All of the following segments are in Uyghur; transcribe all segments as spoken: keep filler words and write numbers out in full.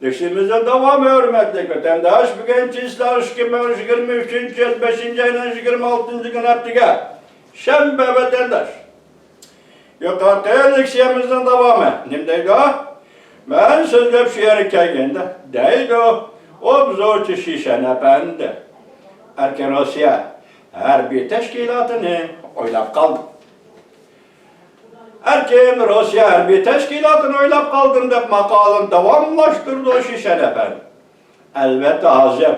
دېيىشىمىزنىڭ داۋامى، ھۆرمەتلىك ۋەتەنداش، بۈگۈن چېسلاۋ ئىككى مىڭ يىگىرمە ئۈچىنچى يىل بەشىنچى ئاينىڭ يىگىرمە ئالتىنچى كۈنى ھەپتىگە، شەنبە ۋەتەنداش. يۇقىرىقى لېكسىيەمىزنىڭ داۋامى نېمە دەيدۇ؟ مەن سۆزلەپ شۇ يەرگە كەلگەندە، دەيدۇ ئوبزورچى شىشەن ئەپەندى، ئەركىن روسىيە ھەربىي تەشكىلاتىنى ئويلاپ قالدىم. ئەركىن روسىيە ھەربىي تەشكىلاتىنى ئويلاپ قالدىم، دەپ ماقالىنى داۋاملاشتۇرىدۇ شىشەن ئەپەندى. ئەلۋەتتە، ھازىر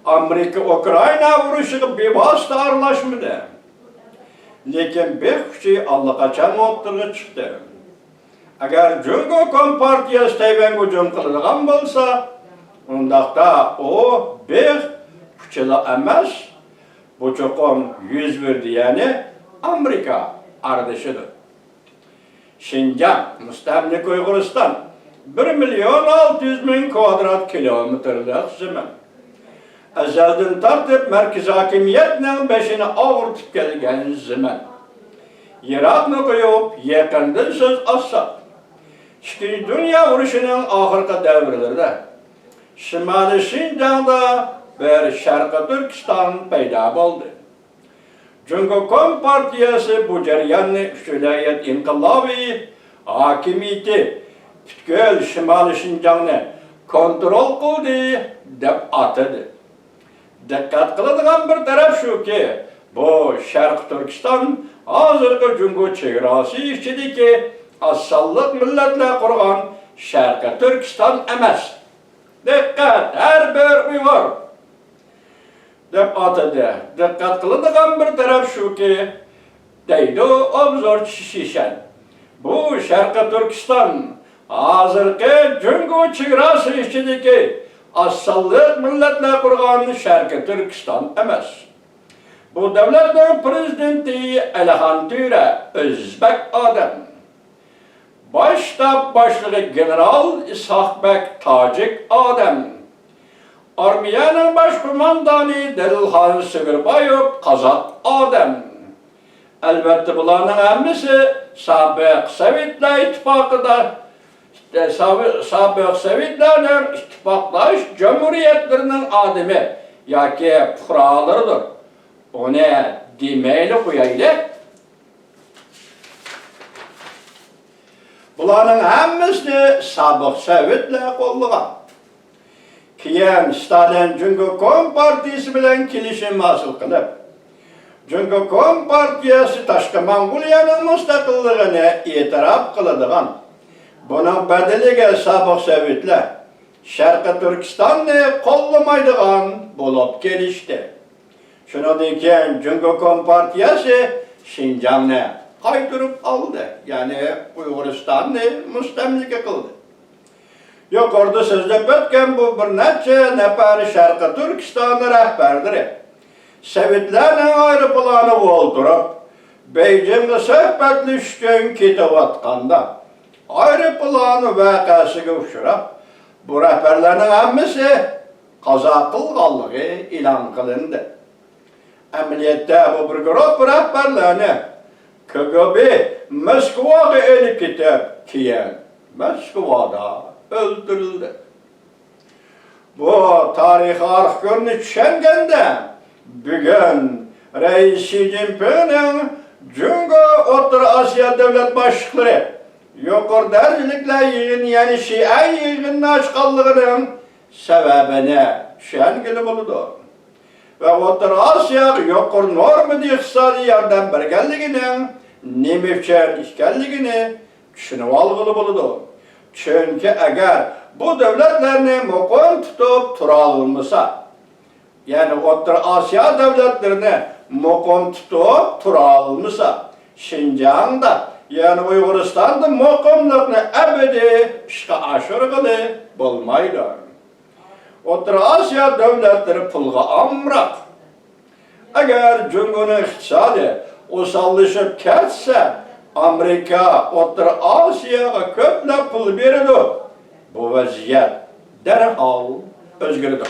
ئامېرىكا ئۇكرائىنا ئۇرۇشىغا بىۋاسىتە ئارىلاشمىدى. لېكىن بىخ كۈچى ئاللىقاچان ئوتتۇرىغا چىقتى. ئەگەر جۇڭگو كومپارتىيەسى تەيۋەنگە ھۇجۇم قىلىدىغان بولسا، ئۇنداقتا ئۇ بىخ كۈچىلا ئەمەس، بۇ چوقۇم يۈز بەردى، يەنى ئامېرىكا ئارىلىشىدۇ. شىنجاڭ، مۇستەملىكە ئۇيغۇرىستان، بىر مىليون ئالتە يۈز مىڭ كۋادرات كىلومېتىرلىق زېمىن. ئەزەلدىن تارتىپ مەركىزىي ھاكىمىيەتنىڭ بېشىنى ئاغرىتىپ كەلگەن زېمىن. يىراقنى قويۇپ، يېقىندىن سۆز ئاچساق، ئىككىنچى دۇنيا ئۇرۇشىنىڭ ئاخىرقى دەۋرلىرىدە شىمالىي شىنجاڭدا بىر شەرقىي تۈركىستان پەيدا بولدى. جۇڭگو كومپارتىيەسى بۇ جەرياننى ئۈچ ۋىلايەت ئىنقىلابى ھاكىمىيىتى پۈتكۈل شىمالىي شىنجاڭنى كونترول قىلدى دەپ ئاتىدى. دىققەت قىلىدىغان بىر تەرەپ شۇكى، بۇ شەرقىي تۈركىستان ھازىرقى جۇڭگو چېگراسى ئىچىدىكى ئاز سانلىق مىللەتلەر قۇرغان شەرقىي تۈركىستان ئەمەس. دىققەت، ھەر بىر ئۇيغۇر! دەپ ئاتىدى. دىققەت قىلىدىغان بىر تەرەپ شۇكى، دەيدۇ ئوبزورچى شىشەن، بۇ شەرقىي تۈركىستان ھازىرقى جۇڭگو چېگراسى ئىچىدىكى ئاز سانلىق مىللەتلەر قۇرغان شەرقىي تۈركىستان ئەمەس. بۇ دۆلەتنىڭ پىرېزىدېنتى ئەلىخان تۆرە ئۆزبەك ئادەم. باش شتاب باشلىقى گېنېرال ئىسھاقبەك تاجىك ئادەم. ئارمىيەنىڭ باش قوماندانى دەلىلخان سۆگۈربايېۋ قازاق ئادەم. ئەلۋەتتە، بۇلارنىڭ ھەممىسى سابىق سوۋېتلار ئىتتىپاقىدا، سابىق، سابىق سوۋېتلارنىڭ ئىتتىپاقداش جۇمھۇرىيەتلىرىنىڭ ئادىمى ياكى پۇقرالىرىدۇر. ئۇنى دېمەيلا قويايلى. بۇلارنىڭ ھەممىسىنى سابىق سوۋېتلار قوللىغان. كېيىن ستالىن جۇڭگو كومپارتىيىسى بىلەن كېلىشىم ھاسىل قىلىپ، جۇڭگو كومپارتىيىسى تاشقى موڭغۇلىيەنىڭ مۇستەقىللىقىنى ئېتىراپ قىلىدىغان، بۇنىڭ بەدىلىگە سابىق سوۋېتلار شەرقىي تۈركىستاننى قوللىمايدىغان بولۇپ كېلىشتى. شۇنىڭدىن كېيىن جۇڭگو كومپارتىيەسى شىنجاڭنى قايتۇرۇپ ئالدى، يەنى ئۇيغۇرىستاننى مۇستەملىكە قىلدى. يۇقىرىدا سۆزلەپ ئۆتكەن بۇ بىر نەچچە نەپەر شەرقىي تۈركىستان رەھبەرلىرى سوۋېتلارنىڭ ئايروپىلانىغا ئولتۇرۇپ، بېيجىڭغا سۆھبەتلىشىش ئۈچۈن كېتىۋاتقاندا، ئايروپىلان ۋەقەسىگە ئۇچراپ، بۇ رەھبەرلەرنىڭ ھەممىسى قازا قىلغانلىقى ئېلان قىلىندى. ئەمەلىيەتتە بۇ بىر گۇرۇپپا رەھبەرلەرنى كىگىبې موسكۋاغا ئېلىپ كېتىپ، كېيىن موسكۋادا ئۆلتۈرۈلدى. بۇ تارىخىي ئارقا كۆرۈنۈش چۈشەنگەندە، بۈگۈن رەئىس شى جىنپىڭنىڭ جۇڭگو ئوتتۇرا ئاسىيا دۆلەت باشلىقلىرى يۇقىرى دەرىجىلىكلەر يىغىنى، يەنى شىئەن يىغىنىنى ئاچقانلىقىنىڭ سەۋەبىنى چۈشەنگىلى بولىدۇ. ۋە ئوتتۇرا ئاسىياغا يۇقىرى نورمىدا ئىقتىسادىي ياردەم بەرگەنلىكىنىڭ نېمە ئۈچۈن ئىكەنلىكىنى چۈشىنىۋالغىلى بولىدۇ. چۈنكى ئەگەر بۇ دۆلەتلەرنى مۇقىم تۇتۇپ تۇرالمىسا، يەنى ئوتتۇرا ئاسىيا دۆلەتلىرىنى مۇقىم تۇتۇپ تۇرالمىسا، شىنجاڭدا، يەنى ئۇيغۇرىستاندا مۇقىملىقنى ئەبەدىي ئىشقا ئاشۇرغىلى بولمايدۇ. ئوتتۇرا ئاسىيا دۆلەتلىرى پۇلغا ئامراق. ئەگەر جۇڭگونىڭ ئىقتىسادى ئوساللىشىپ كەتسە، ئامېرىكا ئوتتۇرا ئاسىياغا كۆپلەپ پۇل بېرىدۇ. بۇ ۋەزىيەت دەرھال ئۆزگىرىدۇ.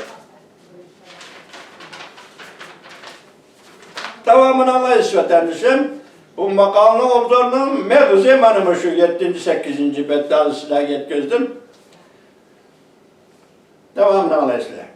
داۋامىنى ئاڭلايسىز، ۋەتەندىشىم. بۇ ماقالىنىڭ ئوبزورىنىڭ مېغىزى مانا مۇشۇ يەتتىنچى، سەككىزىنچى بەتتە سىلەرگە يەتكۈزدۈم. داۋامىنى ئاڭلايسىلەر.